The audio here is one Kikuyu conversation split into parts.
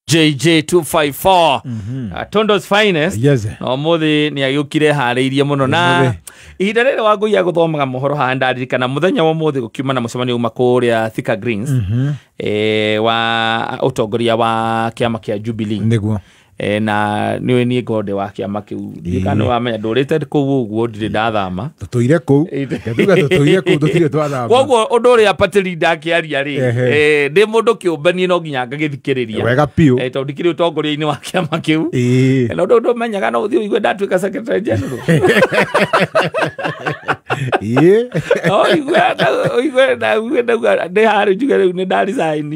JJ254, Tondo's finest. Yes. Na ũmũthĩ nĩ agĩũkire harĩirie mũno na Ũmũthĩ. Ihinda rĩrĩ Wangũi agũthomaga mohoro haha, ndaririkana mũthenya wa ũmũthĩ gũkiuma na mũcemanio uma kũrĩa Thika Greens, wa ũtongoria wa kĩama kĩa Jubilee. Nĩguo. Na nĩũĩ niĩ ngonde wa kĩama kĩu. Ndiũĩ kana nĩ wamenya ndũrĩte kũu ũguo, ndirĩ ndathama. Tũtũire kũu. Tuga tũtũire kũu, tũtirĩ twathama. Koguo ũndũ ũrĩa Patiri ndakĩaria rĩ, ndĩ mũndũ kĩũmbe, niĩ no nginya ngagĩthikĩrĩria. Wega biũ. Tondũ ndikĩrĩ ũtongoria-inĩ wa kĩama kĩu. Na ũndũ ũndũ menyaga no ũthiĩ ũigue ndatuĩka secretary general. No ũigue na ũigue ndauga ndĩ harĩ njuge rĩu nĩ ndaresign.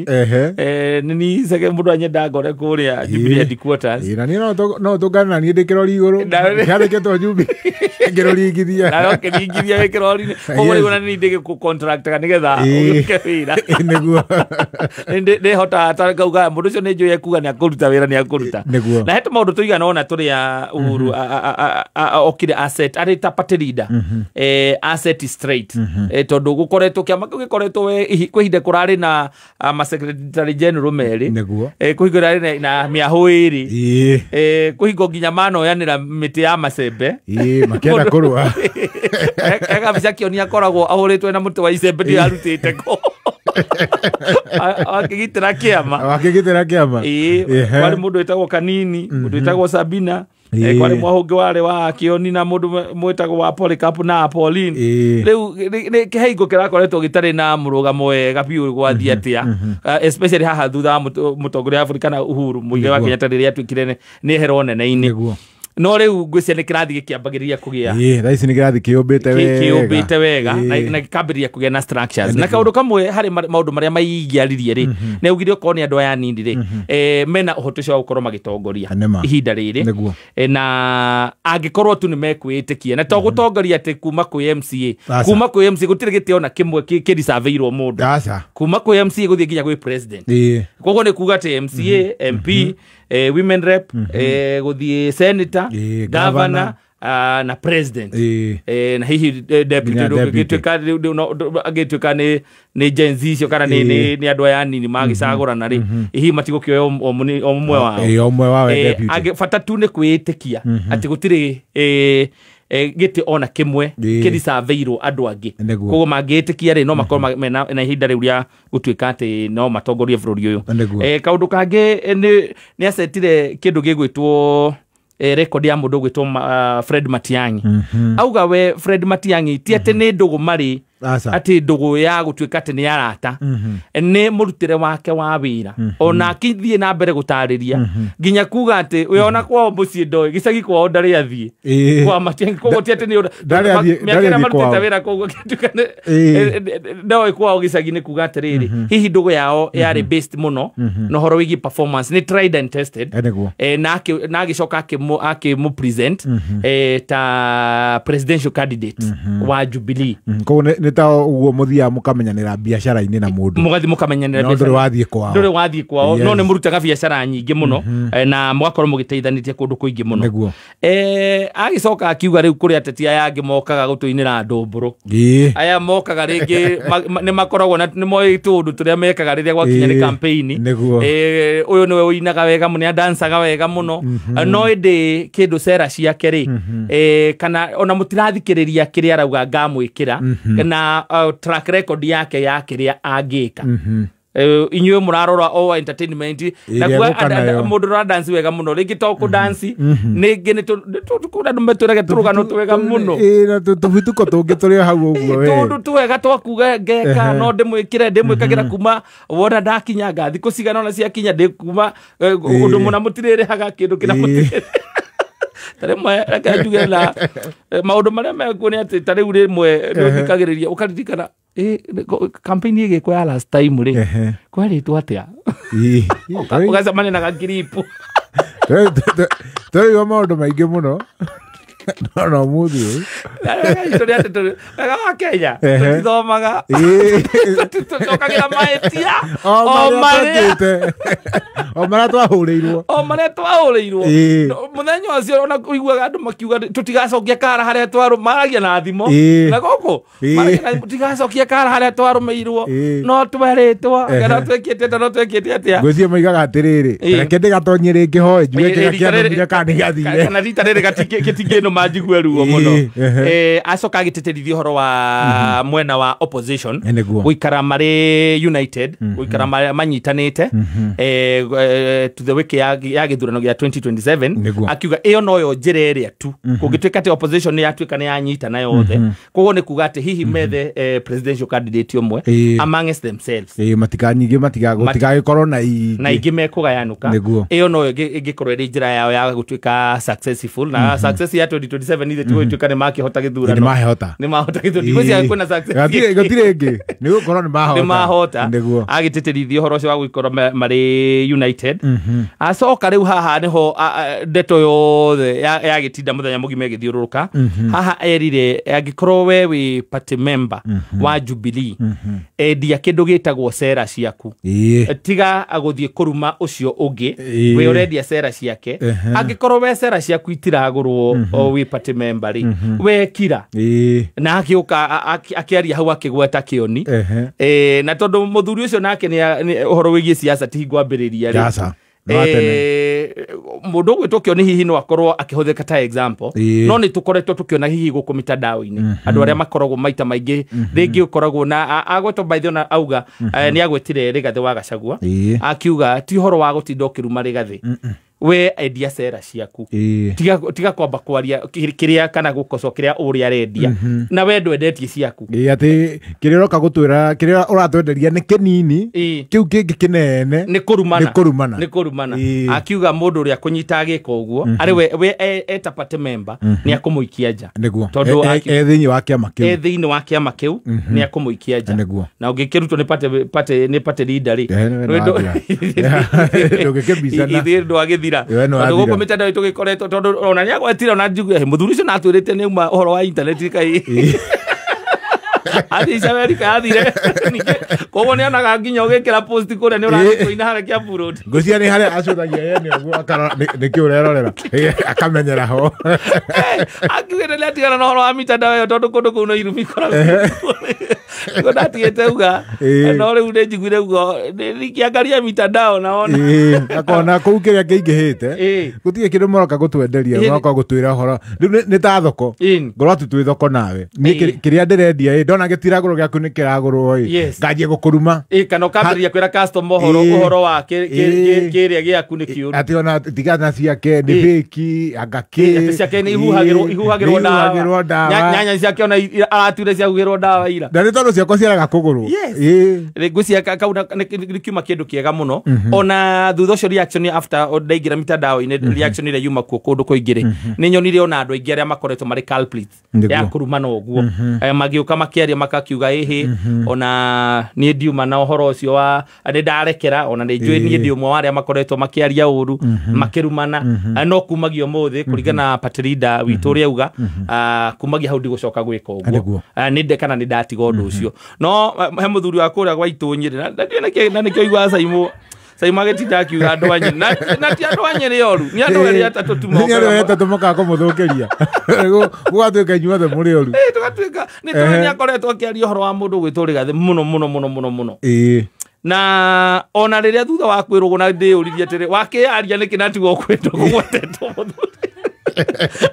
Nĩ ni seke mũndũ anyenda ngore kũrĩa Jubilee headquarters. Ĩĩ, na niĩ no tũngane na niĩ ndĩ kĩrori igũrũ. Kĩandĩkĩtwo Jubilee. Ngĩrũringithia. Na no kĩringithia wĩ kĩrori-inĩ. Koguo rĩu ona nĩ ndĩgĩkũ-contractaga nĩgetha ũgĩũke wĩra. Nĩguo. Nĩhotaga ta ngauga mũndũ ũcio nĩ njũĩ ekuga nĩ akũruta wĩra, nĩ akũruta. Na he tũmaũndũ tũigana ũna tũrĩa Uhuru okire asset arĩ ta party leader, asset straight, tondũ gũkoretwo kĩama kĩu gĩkoretwo kwĩ ihinda kũrarĩ na ma secretary general merĩ. Kwĩ hingo kũrarĩ na mĩahũ ĩrĩ. Kwĩ hingo nginya manoyanĩra mĩtĩ ya macembe. Ĩĩ, makĩenda kũrũa. Ekabica kĩoni akoragwo ahũrĩtwo na mũtĩ wa icembe, ndiũ arutĩte kũ akĩgitĩra kĩama. Wakĩgitĩra kĩama. Ĩĩ. Kwarĩ mũndũ wĩtagwo Kanini, mũndũ wĩtagwo Sabina. Kwarĩ mwahũngĩ warĩ wa Kĩoni na mũndũ mwĩtagwo wa Polycarp na Pauline. Rĩu nĩ kĩheingo kĩrakoretwo gĩtarĩ na mũrũgamo wega biũ gwathiĩ atĩa, especially haha thutha wa mũtongoria wa bũrũri kana Uhuru Muigai wa Kenyatta rĩrĩa atuĩkire nĩ ehera ũnene-inĩ. No rĩu ngwĩciria nĩ kĩrathiĩ gĩkĩambagĩrĩria kũgĩa Ĩĩ, thaa ici nĩ kĩrathi kĩũmbĩte wega. Kĩũmbĩte wega na gĩkambĩrĩria kũgĩa na structures. Na kaũndũ kamwe harĩ maũndũ marĩa maingĩaririe rĩ, nĩ augire okorwo nĩ andũ aya anini rĩ, mena ũhoti ũcio wa gũkorwo magĩtongoria Nĩma. ihinda rĩrĩ. Na angĩkorwo tu nĩ mekwĩĩtĩkia na to gũtongoria atĩ kuma kwĩ MCA, Aca. kuma kwĩ MCA gũtirĩ gĩtĩ ona kĩmwe kĩricabeirwo mũndũ. Aca. Kuma kwĩ MCA gũthiĩ nginya gwĩ president. Koguo nĩ kuga atĩ MCA, MP, women rep, gũthiĩ senator, governor, governor. Na president. Na hihi deputy. Nginya deputy. Ndũngĩtuĩka angĩtuĩka nĩ Gen Z icio kana nĩ andũ aya anini magĩcagũrana rĩ, hihi matigũkĩoya o ũmwe wao. Ĩĩ, o ũmwe wao e deputy. Bata tu nĩ kwĩĩtĩkia atĩ gũtirĩ gĩtĩ ona kĩmwe kĩricabeirwo andũ angĩ. Koguo mangĩĩtĩkia rĩ, no makorwo mena na ihinda rĩu rĩa gũtuĩka atĩ no matongorie bũrũri ũyũ. Kaũndũ kangĩ, nĩ acetire kĩndũ gĩgwĩtwo record ya mũndũ ũgwĩtwo Fred Matiang'i. Auga we Fred Matiang'i ti atĩ nĩ ndũgũ marĩ, Aca. atĩ ndũgũ ya gũtuĩka atĩ nĩ arata, nĩ mũrutĩre wake wa wĩra. Ona akĩthiĩ na mbere gũtarĩria nginya kuga atĩ we ona kwao mũciĩ ndoĩ gĩcagi kwao ndarĩ athiĩ kwa Matiang'i. Koguo ti atĩ nĩ Ndarĩ mĩaka ndarĩ ĩrĩa athiĩ marutĩte kwao. wĩra, koguo gĩtuĩka ndoĩ kwao gĩcagi. Nĩ kuga atĩrĩrĩ, hihi ndũgũ yao yarĩ based mũno na ũhoro wĩgiĩ performance, nĩ tried and tested. Nĩguo. Na agĩcoka akĩmũ present ta presidential candidate wa Jubilee. Koguo nĩ ta ũguo mũthiaga mũkamenyanĩra biacara-inĩ na mũndũ. Mũgathiĩ mũkamenyanĩra No ndũrĩ biacara. wathiĩ kwao. Ndũrĩ wathiĩ kwao, no nĩ mũrutaga biacara nyingĩ mũno, na mũgakorwo mũgĩteithanĩtie kũndũ kũingĩ mũno. Agĩcoka akiuga rĩu kũrĩ ateti aya angĩ mokaga gũtũinĩra ndũmbũrũ, aya mokaga rĩngĩ nĩ makoragwo na nĩ moĩ tũũndũ tũrĩa mekaga rĩrĩa gwakinya nĩ campaign. Ũyũ nĩwe ũinaga wega mũno, nĩ wega mũno, no ĩndĩ kĩndũ cera ciake rĩ, kana ona mũtirathikĩrĩria kĩrĩa arauga ngamwĩkĩra na track record yake ya kĩrĩa angĩka. Inyuĩ mũrarora o entertainment na Ĩrĩa kuga egũka nayo. Mũndũ ũra dance wega mũno rĩngĩ to kũ dance nĩngĩ nĩ kũrĩ andũ metwĩrage tũrũgano twega mũno. Ĩĩ, na tũbituko tũngĩ tũrĩ o hau ũguo we. Tũndũ twega twakuga ngeka no ndĩmwĩkĩre ndĩmwĩkagĩra kuma wona ndakinyanga thikũ cigana ona ciakinya ndĩ kuma ũndũ mũna mũtirĩrĩhaga kĩndũ kĩna mũtirĩ ta rĩmwe reke njuge na maũndũ marĩa mekuo nĩ atĩ ta rĩu rĩmwe nĩ ũthikagĩrĩria ũkaririkana campaign ĩgĩkwo ya last time rĩ, kwarĩtwo atĩa, ũgacemania na gakiripu. Tũraigua maũndũ maingĩ mũno no na ũmũthĩ ũyũ. Wega wa Kenya tũtithomaga, tũcokagira mahĩtia o marĩa twahũrĩirwo, o marĩa twahũrĩirwo mũthenya ũcio. Ona ũiguaga andũ makiuga tũtigacokia kara harĩa twarũ, maragia na thimo na gũkũ tũtigacokia kara harĩa twarũmĩirwo, no twerĩtwo kana twĩkĩte atĩa, no twĩkĩte atĩa. Ngwĩciria moigaga atĩrĩrĩ, reke ndĩgatonye rĩngĩ hoe njuge kĩrĩa kĩanũmire kana nĩgĩathire, kana rita rĩrĩ gĩtingĩnũma njigue ruo mũno. Acoka agĩtĩtĩrithia ũhoro wa mwena wa opposition gũikara marĩ united, gũikara manyitanĩte to the wiki ya gĩthurano gĩa 2027. Akiuga ĩyo noyo njĩra ĩrĩa tu kũngĩtuĩka atĩ opposition nĩ yatuĩka nĩ yanyitana yothe, koguo nĩ kuga atĩ hihi methe presidential candidate ũmwe amongst themselves, matikanyige matigagĩkorwo na ingĩ mekũgayanũka. Ĩyo noyo ĩngĩkorwo ĩrĩ njĩra yao ya gũtuĩka successful, na success ya 2027 ithe tigũtuĩka nĩ makĩhota gĩthurano, nĩ mahota, nĩ mahota gĩthurano, ndigwĩciria kwĩna success gũtirĩ ĩngĩ, nĩ gũkorwo nĩ mahota, nĩ mahota. Agĩtĩtĩrithia ũhoro ũcio wa gũikorwo marĩ united. Acoka rĩu haha nĩho ndeto yothe yagĩtinda mũthenya mũgima ĩgĩthiũrũrũka. Haha erire angĩkorwo we wĩ party member wa Jubilee, endia kĩndũ gĩtagwo cera ciaku, tiga gũthiĩ kũruma ũcio ũngĩ we ũrendia cera ciake. Angĩkorwo we cera ciaku itiragũrwo wĩ party member rĩ, we kira. Na akĩũka akĩaria hau akĩgweta Kĩoni, na tondũ mũthuri ũcio nake nĩ ũhoro wĩgiĩ siasa ti ngwambĩrĩria rĩ, mũndũ ũgwĩtwo Kĩoni hihi no akorwo akĩhũthĩka ta example, no nĩ tũkoretwo tũkĩona hihi gũkũ mitandao-inĩ andũ arĩa makoragwo maita maingĩ rĩngĩ ũkoragwo na agwetwo by the way, ona auga nĩ agwetire Rigathĩ wa Gachagua, akiuga ti ũhoro wa gũtinda ũkĩruma Rigathĩ, we endia cera ciaku, tiga kwamba kwaria kĩrĩa kana gũkoco kĩrĩa ũrĩa arendia, na we ndwendetie ciaku. Atĩ kĩrĩa ũroka gũtwĩra, kĩrĩa ũratwenderia nĩ kĩnini, kĩu kĩngĩ kĩnene nĩ kũrumana, nĩ kũrumana. Akiuga mũndũ ũrĩa kũnyita agĩka ũguo arĩ we eta party member nĩ akũmũikia nja, tondũ e thĩinĩ wa kĩama kĩu, e thĩinĩ wa kĩama kĩu nĩ akũmũikia nja. Na ũngĩkĩrutwo nĩ party, nĩ party leader rĩ, ndũngĩkĩbicana, ithuĩ ndwagĩthira. Tondũ gũkũ mitandao tũgĩkoretwo, tondũ ona nĩ agwetire, ona njigue mũthuri ũcio natwĩrĩte nĩ auma ũhoro wa internet kai athiĩ America athire, koguo nĩ onaga nginya ũgĩkĩra post kũrĩa nĩ ũratũina harĩa Kiambu Road. Ngwĩciria nĩ harĩa acũthagia yene ũguo akarora nĩkĩ ũrerorera, akamenyera ho. Akiugĩte nĩ atigana na ũhoro wa mitandao ĩyo tondũ kũndũ kũu no irumi ikoragwo. Nĩguo ndatigĩte uga, no rĩu nĩ njiguire ugo nĩkĩangaria mitandao naona akona kũu kĩrĩa kĩingĩhĩte gũtirĩ kĩndũ maroka gũtwenderia, maroka gũtwĩra ũhoro rĩu nĩ ta thoko, ngorwo atĩ twĩ thoko nawe niĩ kĩrĩa ndĩrendia ndona gĩtiragũrwo gĩaku nĩ kĩragũrwo ĩ, nganjie gũkũruma, kana ũkambĩrĩria kwĩra customer ũhoro wa kĩrĩa gĩaku nĩ kĩũru, atĩ ona tigana ciake nĩ fake, anga kĩ, atĩ ciake nĩ ihuhagĩrwo ndawa, nyanya ciake ona aratuire ciahuhĩrwo ndawa ira, na nĩ tondũ ciakwa ciaraga kũgũrwo. Ngwĩciria kau nĩ kiuma kĩndũ kĩega mũno. Ona thutha ũcio reaction after ndaingĩra mitandao-inĩ, reaction ĩrĩa yuma kuo kũndũ kũingĩ rĩ, nĩ nyonire ona andũ aingĩ arĩa makoretwo marĩ culprits ya kũrumana ũguo, magĩũka makĩaria makakiuga ĩhĩ, ona niĩ ndiuma na ũhoro ũcio wa nĩ ndarekera, ona nĩ njũĩ niĩ ndĩ ũmwe wa arĩa makoretwo makĩaria ũru makĩrumana, no kumagia ũmũthĩ kũringana na party leader witũ ũrĩa auga, kumagia hau ndigũcoka gwĩka ũguo, nĩ kana nĩ ndatiga ũndũ ũcio. No he mũthuri wa kũrĩa gwa itũ Nyĩrĩ, na nĩkĩo aiguaga Saimo agĩtinda akiuga andũ a Nyĩrĩ, na ti andũ a Nyĩrĩ oru, nĩ andũ erĩ atatũ tu mokaga, nĩ andũ erĩ atatũ mokaga kũmũthũkĩria, gũgatuĩka inyuothe mũrĩ oru. Tũgatuĩka nĩ tondũ nĩ akoretwo akĩaria ũhoro wa mũndũ ũgwĩtwo Rigathĩ mũno mũno mũno mũno mũno. Na ona rĩrĩa thutha wa kwĩrwo na ndĩyũririe atĩrĩ, wakĩaria nĩkĩ na tiga ũkwĩtwo kũgwetetwo mũthuri,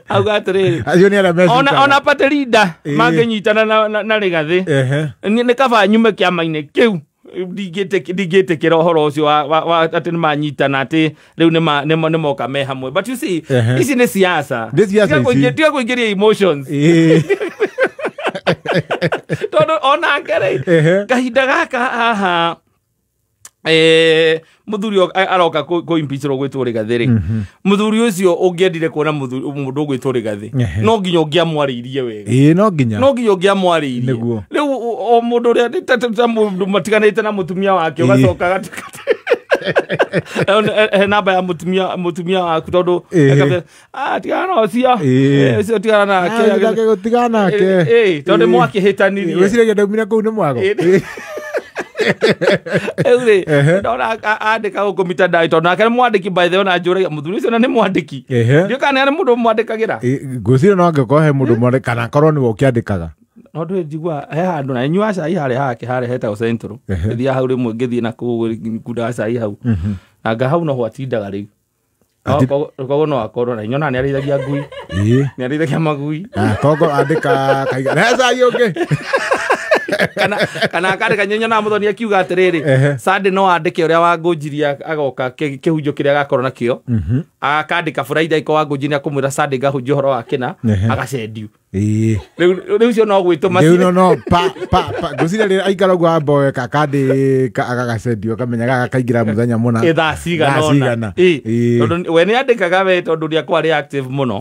auga atĩrĩrĩ, acio nĩ arĩa mecutaga, ona party leader mangĩnyitana na Rigathĩ, nĩ kaba nyume kĩama-inĩ kĩu, ndingĩtĩkĩra ũhoro ũcio wa atĩ nĩ manyitana atĩ rĩu nĩ moka me hamwe. But you see, ici nĩ siasa, tiga kũingĩria emotions, tondũ onake rĩ kahinda gaka haha muthuri aroka kũ impeach gwĩtwo Rigathĩ rĩ, muthuri ũcio ũngĩendire kuona mũndũ ũgwĩtwo Rigathĩ no nginya ũngĩamwarĩirie wega, no nginya ũngĩamwarĩirie. Rĩu o mũndũ ũrĩa ta mũndũ matiganĩte na mũtumia wake ũgacoka gatuĩka He namba ya mutumia waku tondu tigana na ũcio. Ũcio tigana nake. Gũtigana nake. Tondu mwakĩhĩtanirie. Wĩciragia ndaumire kũu nĩ mwago. Rĩu rĩ, ndona andĩka gũkũ mitandao, tondũ nake nĩ mwandĩki, by the way, ona njũragia mũthuri ũcio na nĩ mwandĩki. Ndiũĩ kana nĩ mũndũ mwandĩkagĩra. Ngwĩciria no angĩkorwo he mũndũ mwandĩka kana akorwo nĩwe ũkĩandĩkaga. No ndwĩ njigua he handũ na nyua cai harĩa hake harĩa hetagwo Central. Ngĩthiĩ hau rĩmwe, ngĩthiĩ na kũu kundaga cai hau na nga hau no gwatindaga rĩu. Koguo no akorwo na nyonaga nĩ arĩithagia ngui. Nĩ arĩithagia magui. Koguo andĩka kaiga he cai ũngĩ. Kana akandĩka nyonaga mũthoni akiuga atĩrĩrĩ, Sunday no andĩke ũrĩa wangũnjirie agoka kĩhunjio kĩrĩa agakorwo nakĩo, akandĩka Friday ko wangũnjirie akũmwĩra Sunday ngahunjia ũhoro wa kĩna, agacendiu. Rĩu ũcio no gwĩtũma. Rĩu no pa pa pa ngwĩciria rĩrĩa aikara ũguo amboe kakandĩka agagacendio, akamenya gaka kaingĩra mũthenya mũna. Thaa cigana ũna. Tondũ we nĩ andĩkaga we, tondũ nĩakorwo arĩ active mũno.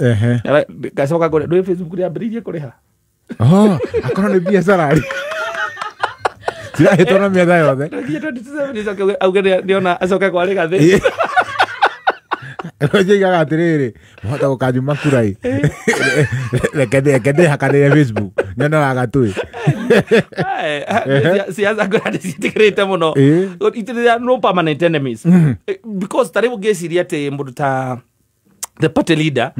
Gacoka kũrĩa ndũĩ Facebook rĩambĩrĩirie kũrĩha. Oh, akorwo nĩ biacara rĩ cirahĩtwo na mĩetha yothe. Nginya 2027 acoke auge nĩona acoke kwarĩ gathĩ. Njaigaga atĩrĩrĩ, mũhota gũkanyuma kura ĩ, reke ndĩhakanĩre Facebook nyone wa gatũĩ. Siasa ngora nĩciĩtĩkĩrĩte mũno. There are no permanent enemies, because ta rĩu ngĩciria atĩ mũndũ ta the party leader,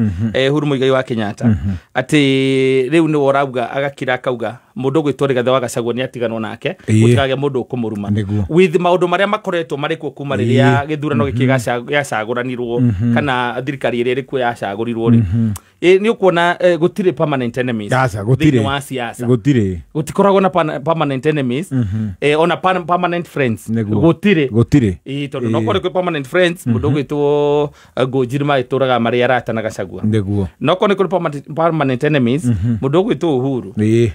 Uhuru Muigai wa Kenyatta, atĩ rĩu nĩwe ũrauga, agakira akauga mũndũ ũgwĩtwo Rigathĩ wa Gachagua nĩ atiganwo nake, gũtikagĩa mũndũ ũkũmũruma. With maũndũ marĩa makoretwo marĩ kuo kuma rĩrĩa gĩthurano gĩkĩ gĩacagũranirwo kana thirikari ĩrĩa ĩrĩ kuo yacagũrirwo rĩ, nĩ ũkuona gũtirĩ permanent enemies. Aca, gũtirĩ. Thĩinĩ wa siasa Gũtirĩ. Gũtikoragwo na permanent enemies, ona permanent friends. Gũtirĩ. Gũtirĩ. Ĩĩ, tondũ no korwo kwĩ permanent friends, mũndũ ũgwĩtwo Ngũnjiri magĩtũraga marĩ arata na Gachagua. No korwo nĩ kũrĩ permanent enemies, mũndũ ũgwĩtwo Uhuru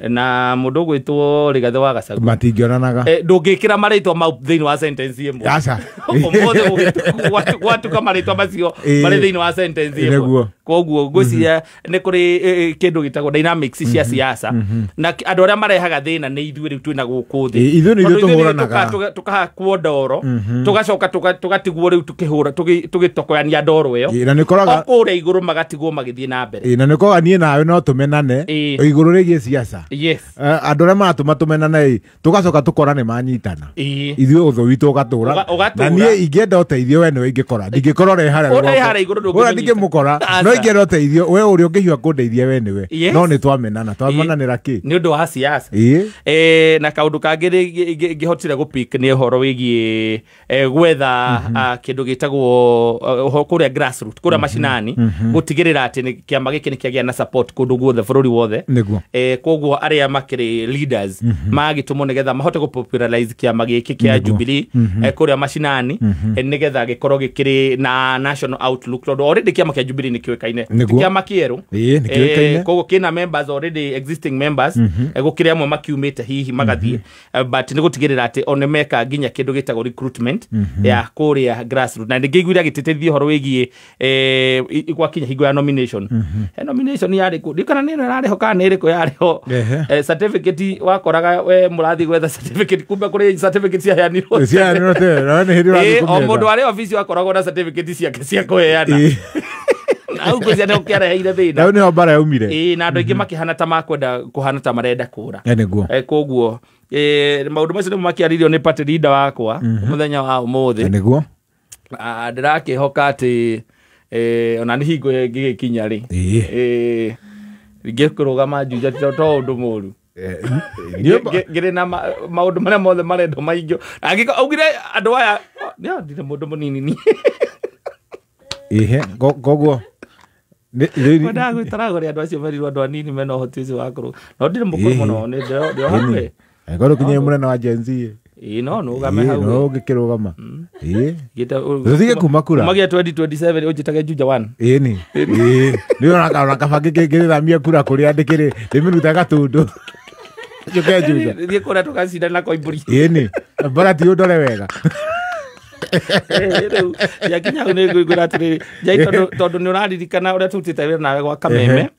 na mũndũ ũgwĩtwo Rigathĩ wa Gachagua Matingĩonanaga. Ndũngĩkĩra marĩtwa mau thĩinĩ wa sentence ĩmwe. Aca. Ũmũthĩ gwatuka marĩtwa macio marĩ thĩinĩ wa sentence ĩmwe. Koguo ngwĩciria nĩ kũrĩ kĩndũ gĩtagwo dynamics cia siasa, na andũ arĩa marehaga thĩna nĩ ithuĩ rĩu twĩna gũkũ thĩ. Ithuĩ nĩ ithuĩ Tondũ ithuĩ nĩ tũhũranaga. Tũkahakwo ndoro, tũgacoka tũgatigwo rĩu tukĩhũra tũgĩtokoyania ndoro ĩyo. Na nĩ ũkoraga O kũrĩa igũrũ magatigwo magĩthiĩ na mbere. Na nĩ ũkoraga niĩ nawe no tũmenane igũrũ rĩgiĩ siasa. Andũ arĩa maratũma tũmenane ĩ, tũgacoka tũkora nĩ manyitana. Ithuĩ ũthũ witũ ũgatũra. Ũgatũra. Na niĩ ingĩenda ũteithio we nĩwe ingĩkora, ndingĩkora ũrĩa harĩa Ũrĩa rũgongo. harĩa igũrũ Ũrĩa ndũngĩmũnyita. ndingĩmũkora. Aca. No ingĩenda ũteithio we ũrĩa ũngĩhiũha kũndeithia we nĩwe. No nĩ twamenana, twamenanĩra kĩ? Nĩ ũndũ wa siasa. Na kaũndũ kangĩ ngĩhotire gũpick nĩ ũhoro wĩgiĩ gwetha kĩndũ gĩtagwo ũhoro kũrĩa grassroot, kũrĩa macinani, gũtigĩrĩra atĩ kĩama gĩkĩ nĩ kĩagĩa na support kũndũ guothe bũrũri wothe. Koguo arĩa makĩrĩ leaders magĩtũmwo nĩgetha mahote gũ-popularize kĩama gĩkĩ kĩa Jubilee kũrĩa macinani, nĩgetha gĩkorwo gĩkĩrĩ na national outlook, tondũ already kĩama kĩa Jubilee nĩ kĩũĩkaine. Ti kĩama kĩerũ. Nĩ kĩũĩkaine. Koguo kĩna members already, existing members. Gũkĩrĩ amwe makiumĩte hihi magathiĩ, but nĩ gũtigĩrĩra atĩ o nĩ meka nginya kĩndũ gĩtagwo recruitment ya kũrĩa grassroots. Na nĩngĩiguire agĩtĩtĩrithia ũhoro wĩgiĩ gwakinya hingo ya nomination. Nomination yarĩ kũ ndiũ kana nĩ ĩno ĩrarĩ ho kana nĩ ĩrĩkũ yarĩ ho. Certificate wakoraga we mũrathiĩ gwetha certificate, kumbe kũrĩ certificate ciaheanirwo. Ciaheanirwo tene, na nĩ hĩndĩ ũrathiĩ O kũmĩetha. mũndũ arĩ obici wakoragwo na certificate ciake cia kũheana. Na hau ngwĩciria nĩho kĩareheire thĩna. Hau nĩho mbara yaumire. Ĩĩ, na andũ aingĩ makĩhana ta makwenda kũhana ta marenda kũra. Nĩguo. Koguo maũndũ macio nĩmo makĩaririo nĩ party leader wakwa mũthenya wa ũmũthĩ. Nĩguo. Ndĩrakĩhoka atĩ ona nĩ hingo ĩngĩgĩkinya rĩ, ngĩkũrũgama Juja to ũndũ mũru. Ngĩrĩ na maũndũ marĩa mothe marendwo maingĩ angĩkorwo augire andũ aya nĩ ndirĩ mũndũ mũnini niĩ. Ihe koguo Kwendaga gwĩtara kũrĩ andũ acio merirwo andũ anini mena ũhoti ũcio wa kũrũga, no ndirĩ mũkũrũ mũno, nĩ ndĩro hakuhĩ. Angĩkorwo ũkinyie mũnene wa Gen Z. Ĩĩ, no nũgame hau. No ũngĩkĩrũgama. Tũtige kuma kura. Kumagia 2027 ũnjĩtage Juja 1. Ĩni. Ĩĩ. Nĩ ona kaba ngĩgĩthamia kura kũrĩa ndĩkĩrĩ ndĩmĩrute gatundu. Njũke Juja. Thiĩ kũrĩa tũgacindana na Koimbũri. Ĩni. Mbara ti ũndore wega. Rĩu yakinya hau nĩ ngũigua atĩrĩrĩ, Njai, tondũ nĩ ũraririkana ũrĩa tũrutĩte wĩra nawe gwa Kameme,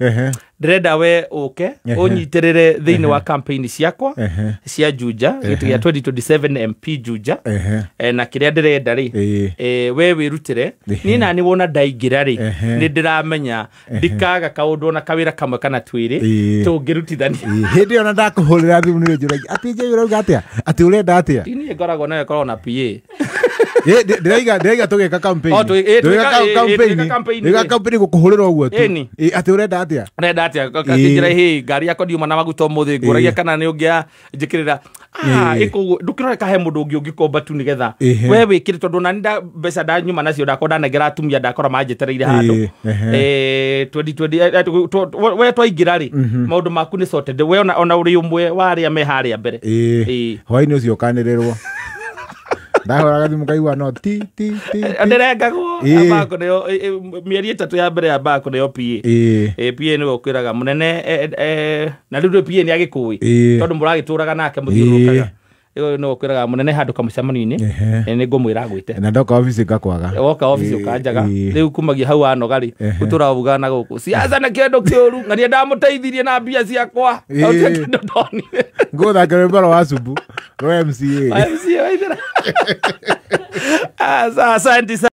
ndĩrenda we ũke ũnyitĩrĩre thĩinĩ wa campaign ciakwa cia Juja, gĩtĩ gĩa 2027 MP Juja. Na kĩrĩa ndĩrenda rĩ, we wĩrutĩre. Niĩ nani wona ndaingĩra rĩ, nĩ ndĩramenya ndikaga kaũndũ ona kawĩra kamwe kana twĩrĩ tũngĩrutithania. Hĩndĩ ĩyo na ndakũhũrĩra thimũ nĩ njũragia atĩ Njai ũrauga atĩa, atĩ ũrenda atĩa? Ti niĩ ngoragwo nayo, ĩkoragwo na PA. Ndĩraiga tũgĩka campaign. Oh, Tũgĩka tũgĩka campaign, tũgĩka campaign gũkũhũrĩra ũguo tu. Ĩni. Atĩ ũrenda atĩa? Ũrenda atĩa? Akĩnjĩra, hĩ, ngari yakwa ndiuma na maguta ũmũthĩ, ngũragia kana nĩ ũngĩa njĩkĩrĩra. Ĩkũguo ndũkĩrore he mũndũ ũngĩ ũngĩkomba tu nĩgetha we wĩkĩre, tondũ nani mbeca ndanyuma nacio ndakora ndanengera atumia, ndakora manjetereire handũ. 2020, we twaingĩra rĩ, maũndũ maku nĩ sorted, we ona ũrĩ ũmwe wa arĩa me harĩa mbere. Hwaĩ-inĩ ũcio ũkanĩrĩrwo, ndahũraga thimũ kaigua no ti ti ti ti. Ndĩrengagwo ambaga kũneo mĩeri 3 ya mbere ambaga kũneo PA. PA nĩwe ũkwĩraga mũnene, na rĩu PA nĩ agĩkũĩ tondũ mũragĩtũraga nake mũthiũrũrũkaga. Ĩyo nĩwe ũkwĩraga mũnene handũ kamũcemanio-inĩ, nĩ ngũmwĩra agwĩte. Na ndoka obici ngakwaga. Woka obici ũkanjaga. Rĩu kumagia hau wanoga rĩ, ũtũraga ugaga na gũkũ siasa nĩ kĩndũ kĩũru, ng'ania ndamũteithirie na mbia ciakwa. Gũtirĩ kĩndũ ndonire. Ngũthakĩra rwĩmbo rwa Wacubu rwa MCA. MCA waithera. Asante sana.